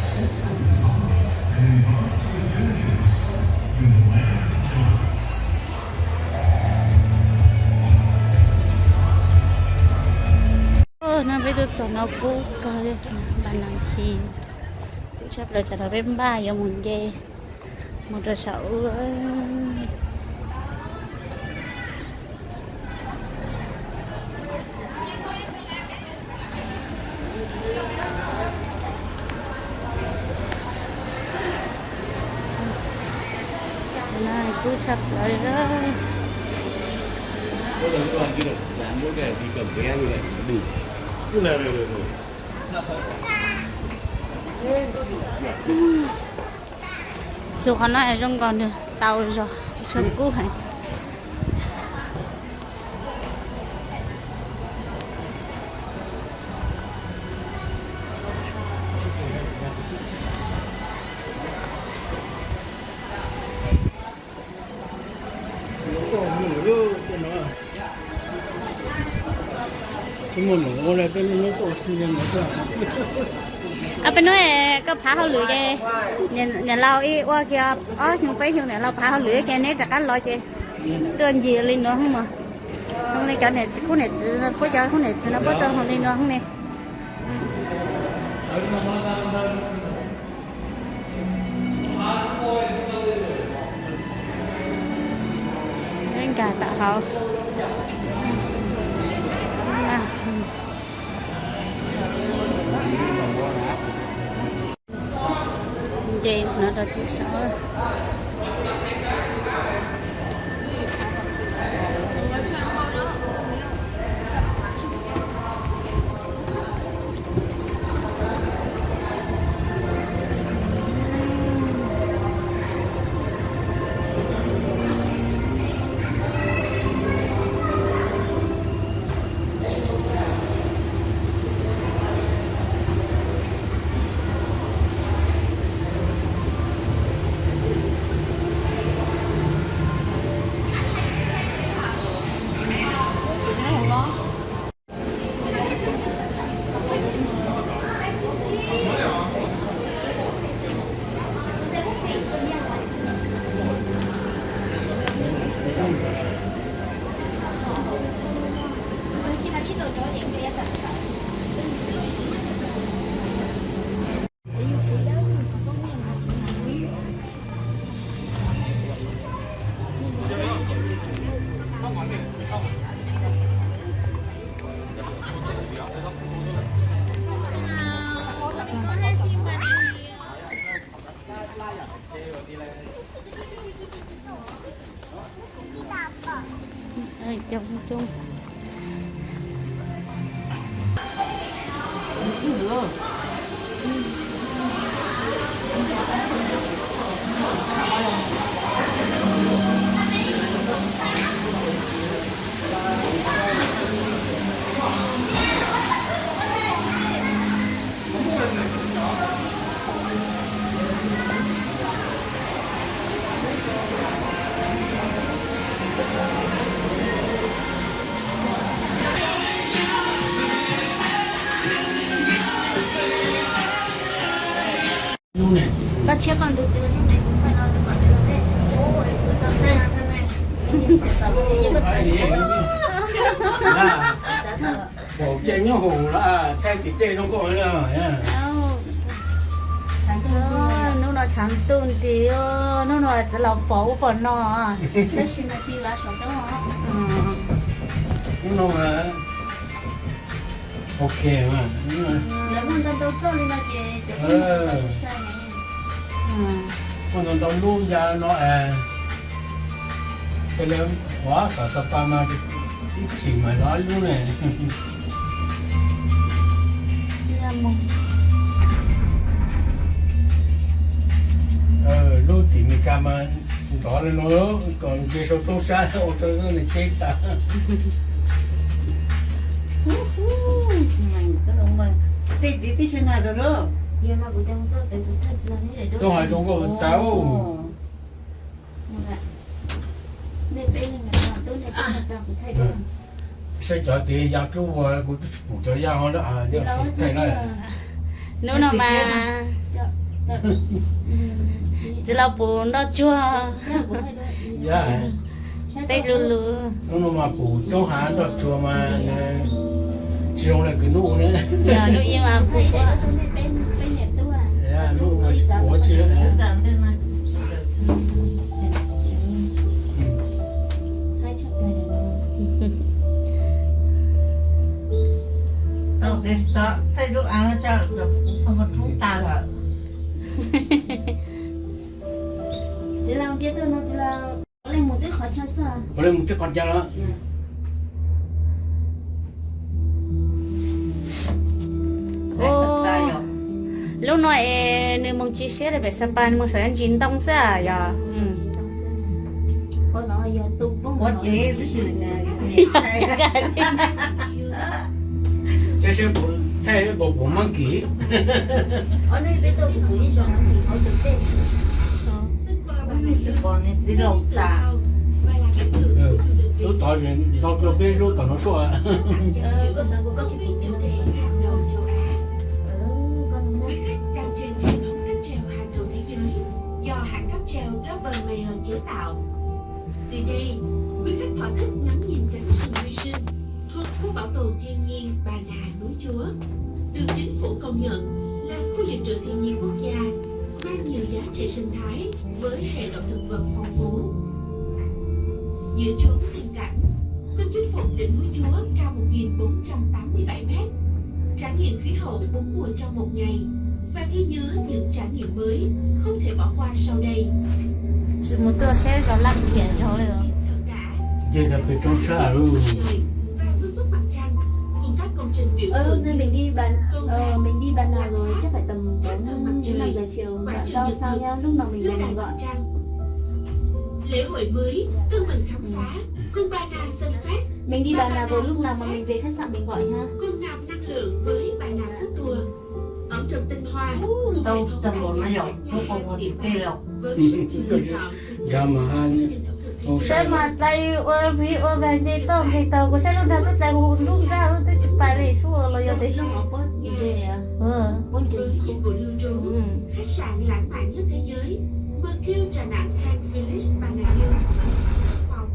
No peb tuaj txog no kub kawg li, npaj nas khi, kub tshaj plaws. Tsam no peb npaj yuav mus nce mus rau saum ub. Kub tshaj plaws li. Txug qhov no zoo nkaus nws tau zog tsis tshua kub heev. Peb hnub koj phav hauj lwm ces niam laus ib ua kiag ob xyoo peb xyoo niam laus phav hauj lwm ces neb rov qab los ces tuaj ncig li nuav hoob mas. Hoo li cov niam txiv, khub niam txiv, puab cov khub niam txiv no puab tuaj hoo li nuav hoob ne. Nkag tom hauv. Nce no rau tim saum. Pom ceg nyob hauv lawm, thaij tim tej zoo nkauj. Hnub no tshav ntuj nti, hnub no txiv los pom ub pom no. Hnub no ok. Muaj ntau ntau lub ncaj no, ua kom Sapa mas ib chim mas los ib lub ne. Lub tim Meskas mas nrov li no, kom nce sau roob sab ua rau nws ceb tas. Tej tim tib si nag rau lawm. Roob hav zoo nkauj tas. Saib cov tid ya kub ua, kuv twb tsis pum cov ya ho lawm, thaij na. Hnub no mas Txiv laus pum nroj tsuag. Yog, tej lus lus. Hnub no mas pum coob hav nroj tsuag mas tsis zoo li kwv Nuj na. Yog, Nuj Yeej mas pum. Yog, Nuj mas tsis pum tsi. Tau tes tau tej lub av no tso, kuv tau rub tas lawm. Txiv laus ntiab tuaj no, txiv laus, ua li mus twb qhov chaw xwb. Ua li mus twb qhov chaw lawm. Lub no es nws mus tsis siab li pem Sapa, nws mus saum ntsis ntoo xwb yog. Seb seb puas thaij puas pum monkey. Lub tod ntau dua peb lub tom no suaj. Quý khách đang trên hệ thống cáp treo hàng đầu thế giới do hãng cáp treo Dobermeier chế tạo. Từ đây, quý khách thỏa thích ngắm nhìn cánh rừng nguyên sinh thuộc khu bảo tồn thiên nhiên Bà Nà Núi Chúa, được chính phủ công nhận là khu dự trữ thiên nhiên quốc gia mang nhiều giá trị sinh thái với hệ động thực vật phong phú. Dựa trên tình cảnh, khu chinh phục đỉnh núi Chúa cao một nghìn bốn trăm tám mươi bảy mét, trải nghiệm khí hậu bốn mùa trong một ngày và ghi nhớ những trải nghiệm mới không thể bỏ qua sau đây. Tsis mus tuaj seb zos Laj Khiam zos li os. Nce rau pem roob sab lug. Mình đi Bà, ờ, mình đi Bà Nà rồi chắc phải tầm bốn năm giờ chiều, bạn giao sao nhá, lúc nào mình về mình gọi. Lễ hội mới, cân bằng khám phá, cùng Bà Nà Sunfest. Mình đi Bà Nà rồi lúc nào mà mình về khách sạn mình gọi nhá. Cùng nạp năng lượng với Bà Nà Food Tour. Ẩm thực tinh hoa, tau tag los no yog tub poj muag tim tej los. Seb mas tlais ua vig ua vag nce toj nqis tau, kuv saib lub dag twb tlais hu lub dag twb tsis pais li sub los yog tias. Với dịch vụ lưu trú, khách sạn lãng mạn nhất thế giới, Mercure Đà Nẵng Grand Village Bà Nà Hills, phòng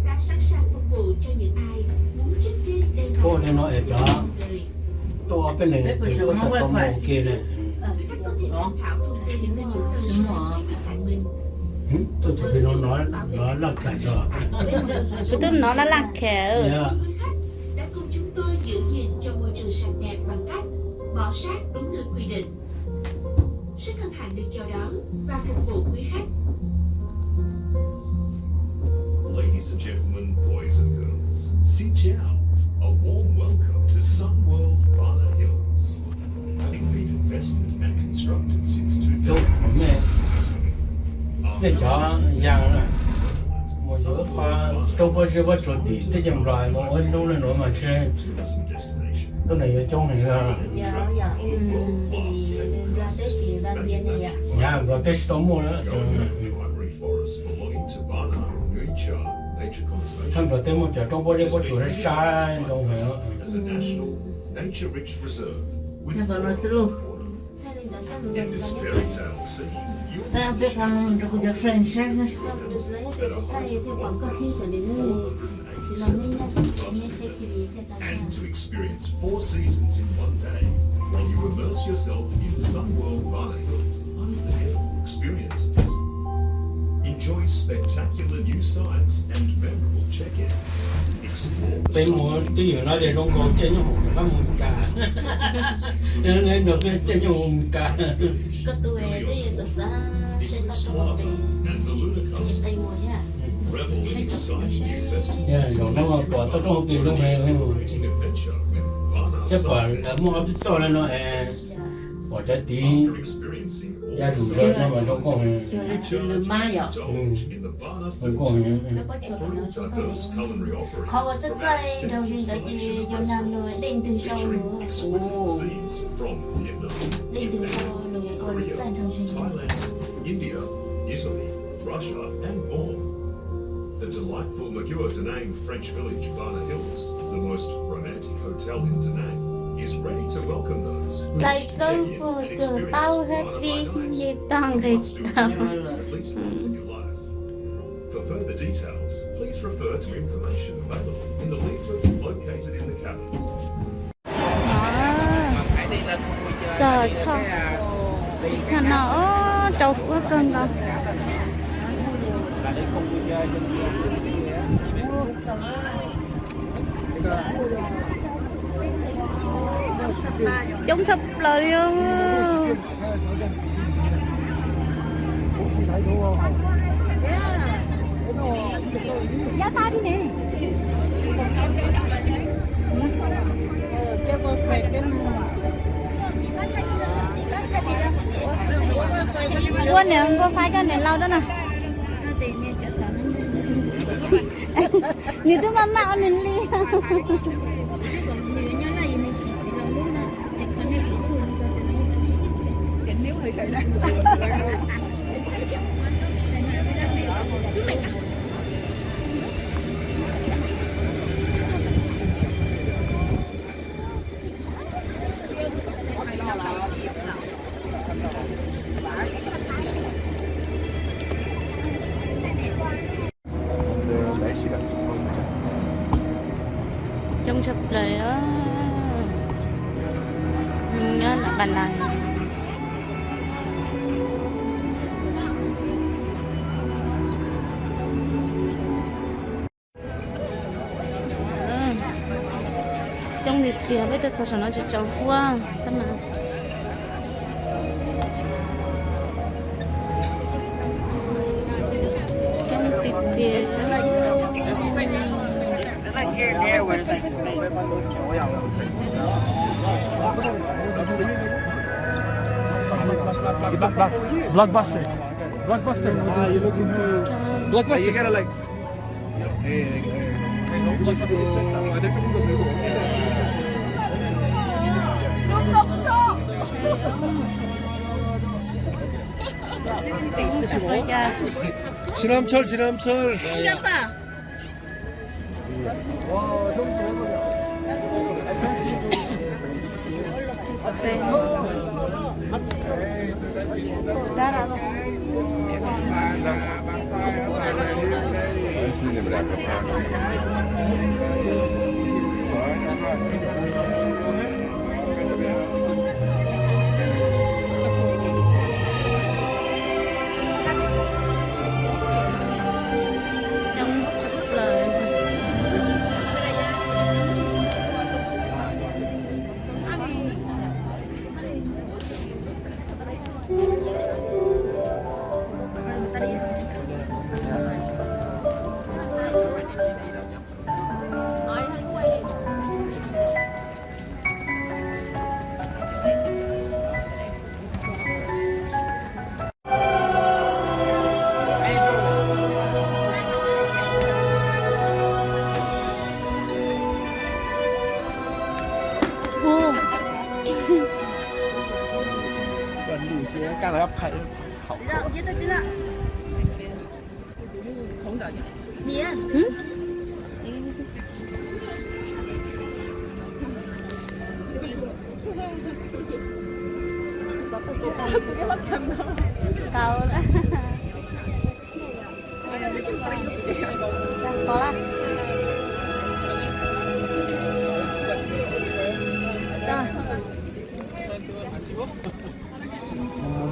đã sẵn sàng phục vụ cho những ai muốn check in đêm. Ua li no es cov tuaj ob peb leeg ces kuv xav tau mus ua ke ne. Tuaj txog pem no no laj kag tso. Kuv twb hnov laj laj kag. Đã cùng chúng tôi giữ gìn cho môi trường sạch đẹp bằng cách bỏ rác đúng nơi quy định. Rất hân hạnh được chào đón và phục vụ quý khách. Ladies and gentlemen, boys and girls, xin chào. A warm welcome to Sun World Bana Hills. Having been invested and constructed since two thousand six, nej cov yas na, mus yuav ib qho roob pob zeb pob tsuas tim teb chaws Nplog los ua ib lub li no mas ntshe tuaj neeg yuav coob heev. Nyav Nplog teb tsis tau muaj lawm. Hab Nplog teb muaj cov roob pob zeb pob tsuas sab sab zoo heev. Peb qhov rau kuv cov friend saib xwb. And to experience four seasons in one day while you immerse yourself in Sunworld Bana Hills Island Experiences. Enjoy spectacular new sights and memorable check-ins. Explore the Peb mus twj ywm no ces zoo nkaus caij nyooj hoom rov qab mus Mes Kas. Nrog peb caij nyooj hoom Mes Kas. Koj tus twj ywm xav xav saib toj roob hauv pes, ces qi mus thiab. Saib toj roob hauv pes. Zaum no pom toj roob hauv pes zoo heev. Thiab pom lawv muaj ob peb txoj li no es pom cov tiv ya zus zog no mas zoo nkauj heev. Zoo nkauj heev. Qhov uas txaij txaij nraug li ntawd ces yog nag nws dej ntws rau nws. Dej ntws rau nws ua nws txaij nraug zeeg. India, Italy, Russia, and more. The delightful Mercure Da Nang French village, Bana Hills, the most romantic hotel in Da Nang, Tais rau fwm tug tau hab tib yej tog nqis tau. For further details, please refer to information available in the leaflets located in the cabin. Txog tho, tho no tsau fuab kawg nkaus. Coob tshaj plaws li. Ua niam npua fai coj niam laus dab na. Nws twb maj maj ua nws li. Coob tshaj plaws. Nyob nram Npas Nas. Coob li tiag, peb tuaj txog saum no tsis tsaus fuab tab mas. Coob tiag tiag. Blockbuster. Blockbuster. Blockbuster. Tsis nam tsawg, tsis nam tsawg.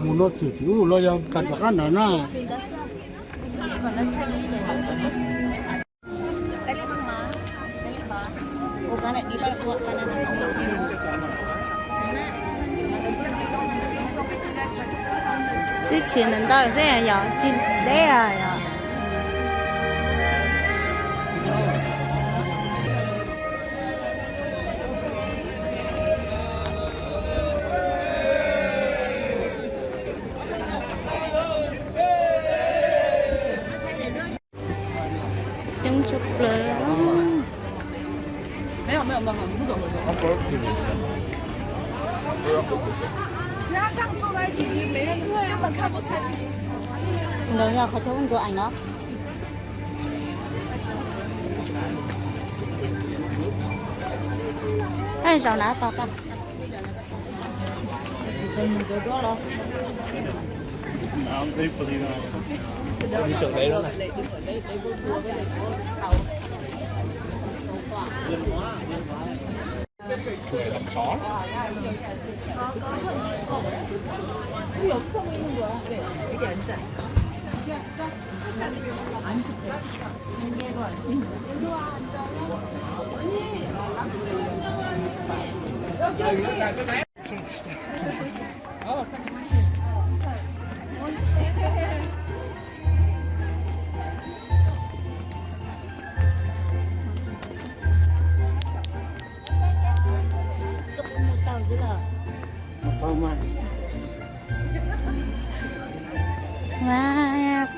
Mus no txwm tim ub los yog tas rov qab ntawd na. Twb tshwm ntawm ntawd xwb yog tsis deb yog. Coob tshaj plaws. Ntawd yog qhov chaw ntxuav ees no. Zaum na tos tau.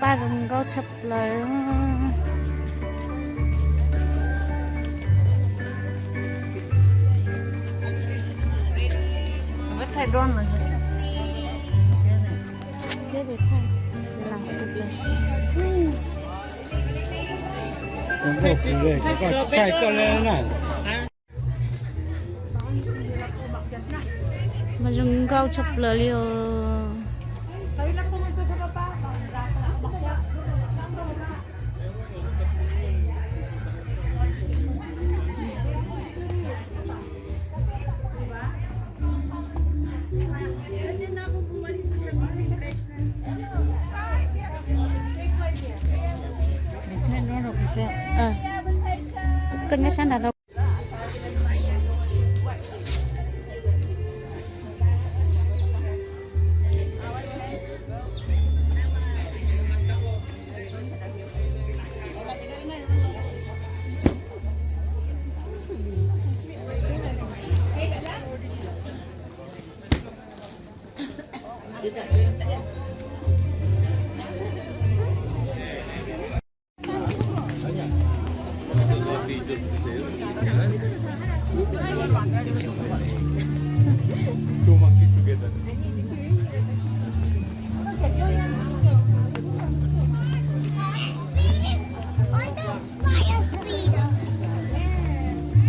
Paj zoo nkauj tshaj plaws. Mas zoo nkauj tshaj plaws li os. Koj nyob sab nrad rau.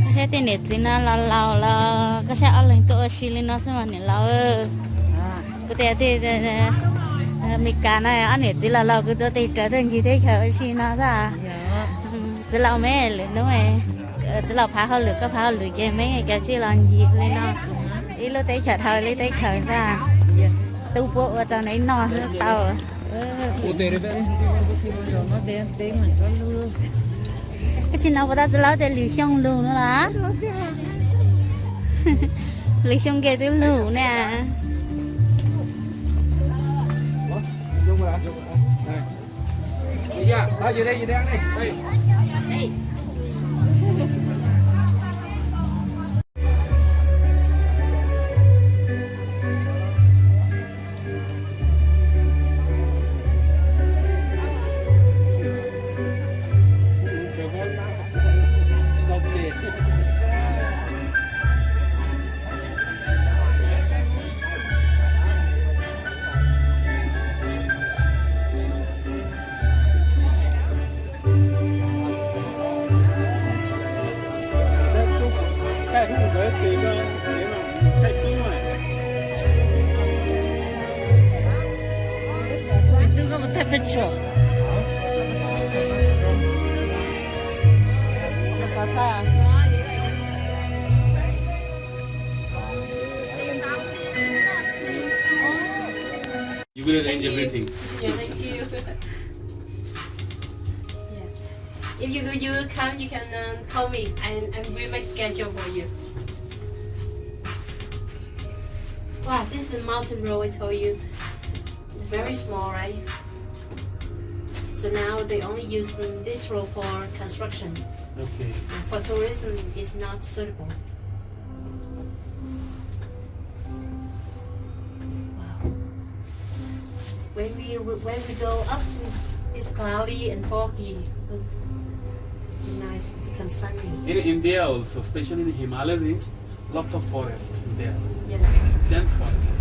Koj saib tej niam txiv no los laus los koj saib ob leeg tuaj ua si li no xwb mas niam laus. Kuv tias tej Meskas na ob niam txiv los laus kuv tuaj tes raws tuaj ncig teb chaws ua si no xwb. Txiv laus me lwm hnub, txiv laus phav hauj lwm koj phav hauj lwm ces me kav tsij los ncig li no. Ib lub teb chaws dhau ib lub teb chaws xwb. Tub puab ua rau neb noj xwb tau. Koj tsis hnov puas tau txiv laus tias lwm xyoo lug no los? Lwm xyoo nkaus twb lug na. Twb koj mus thaij picture. You will arrange everything. Yeah, thank you. Yeah. If you you will come, you can um, call me, and and we make schedule for you. Wow, this is the mountain road I told you. Very small, right? So now they only use this road for construction. Okay. And for tourism, it's not suitable. Wow. When we when we go up, it's cloudy and foggy. But nice, it becomes sunny. In India also, especially in the Himalayan range, lots of forest is there. Yes. Dense forest.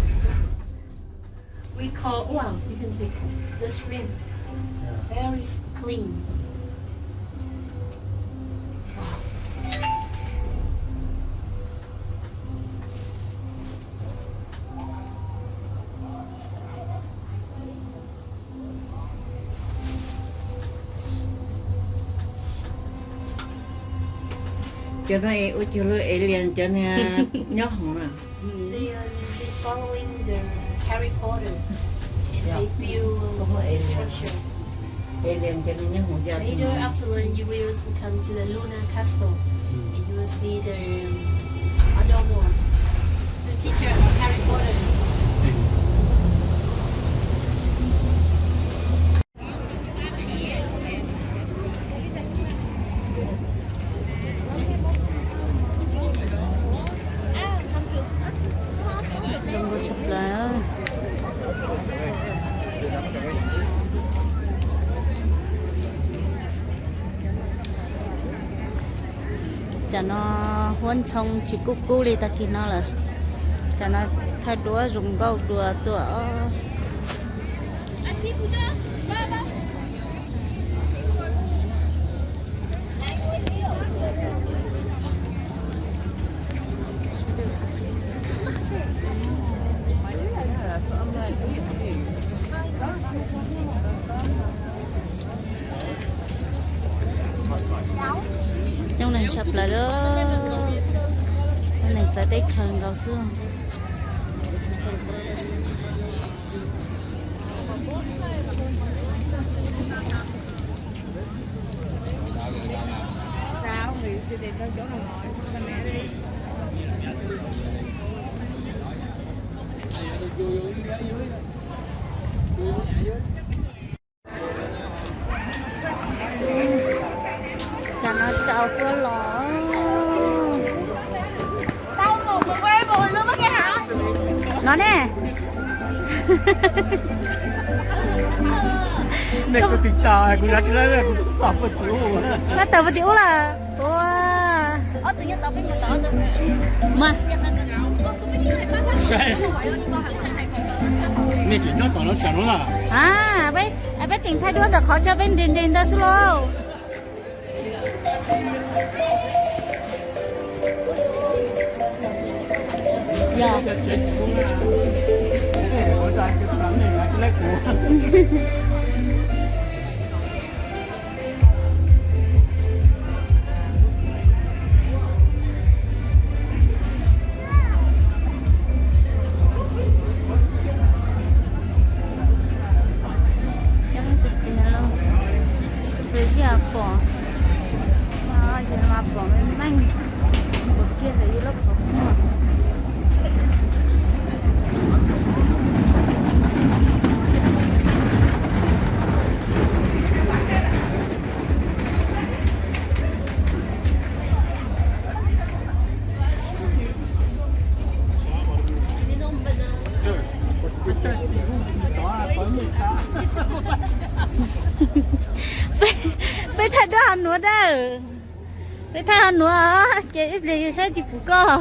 We call, wow, you can see the stream. Yeah. Very s- clean. Wow. Cov no ua cuag lub alien cov niag nyob hauv na. They are following the Harry Potter and they build this structure. Alien cov niag nyob hauv yaj. Later afterward, you will come to the Lunar Castle and you will see the, I don't know, the teacher of Harry Potter. Zoo nkauj tshaj plaws. Tsam no huab ntxhoo tsis kub kub li tag kis no lawm. Tsam no thaij duab zoo nkauj dua tuaj. Coob leej tshaj plaws li. Coob leej txawv teb chaws nkaus xwb. Tsam no tsaus fuab los. No ne. Nej kuv tig tas kuv yav tsis laib kuv txog puag tim ub. Koj tawm puag tim ub lawm. Ua. Mas. Nej tseem nyob tom lawv tsam no na. A, peb teem thaij duab ntawm qhov chaw peb nres nres ntawd xwb lauj. Txawm yam pom, yam mas pom meej meej, pom kiag ntawm yus lub qhov muag. Peb thaij duab ho nuav dawb. Peb thaij ho nuav ces ib pliag yus saib tsis pum koj.